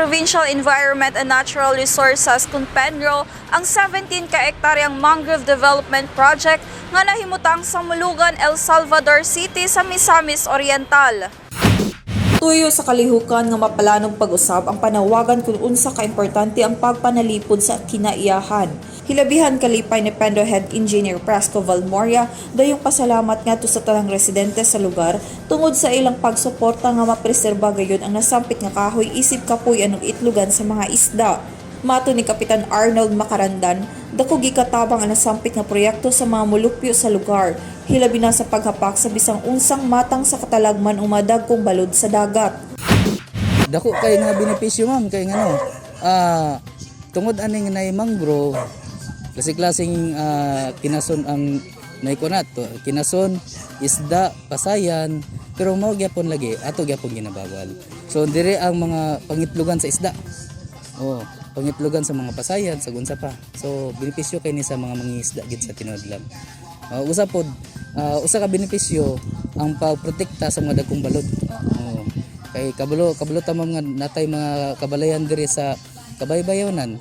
Provincial Environment and Natural Resources kun PENRO ang 17 ka hektaryang Mangrove Development Project nga nahimutang sa Molugan, El Salvador City sa Misamis Oriental. Tuyo sa kalihukan nga mapalanog pag-usab ang panawagan kung unsa ka importante ang pagpanalipod sa kinaiyahan. Hilabihan kalipay ni PENRO Head Engineer Prasco Valmoria dayong pasalamat ngadto sa tanang residente sa lugar tungod sa ilang pagsuporta nga mapreserba gayon ang nasampit nga kahoy isip kapuy-an ug itlugan sa mga isda. Matod ni Kapitan Arnold Makarandan, dako gikatabang ang nasampit nga proyekto sa mga mulupyo sa lugar, hilabi na sa paghapak sa bisang unsang matang sa katalagman o madagkong balod sa dagat. Dako kay nga benepisyo, ma'am, kay ngano, tungod aning nay mangrove, klase-klaseng kinason ang naikunat to, kinason, isda, pasayan, pero mao gyapon lagi ato gyapon ginabawal. So dire ang mga pangitlugan sa isda, oh, pangitlugan sa mga pasayan, sa unsa pa. So benepisyo kay ni sa mga mangingisda gid sa tinuod lang. Usa pod, usa ka benepisyo ang pagprotekta sa mga dagkong balod. Oh, kay kabalo kabalo ta, ma'am, nga natay mga kabalayan diri sa kabaybayonan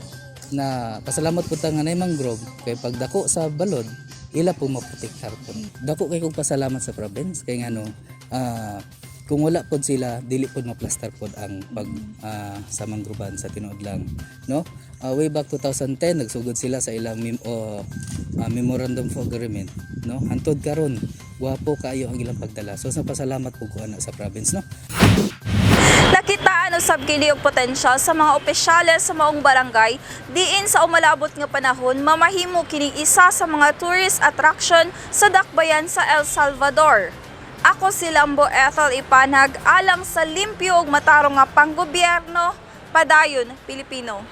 na pasalamat pud ta nga nay mangrove kay pagdako sa balod ila po maprotektar po. Dako kay kong pasalamat sa province kay ngano, kung wala pod sila, dili pod maplastar pod ang pag sa manggroban sa tinuod lang, no? Way back 2010 nagsugod sila sa ilang memorandum of agreement, no? Hantod karon gwapo kaayo ang ilang pagdala. So sa pasalamat pud ko ana sa province, no? Nakitaan usab kini og potensyal sa mga opisyales sa maong barangay diin sa umalabot nga panahon mamahimo kining isa sa mga tourist attraction sa dakbayan sa El Salvador. Ako si Lambo Ethel Ipanag alang sa limpyo ug matarong nga panggobyerno, Padayon Pilipino.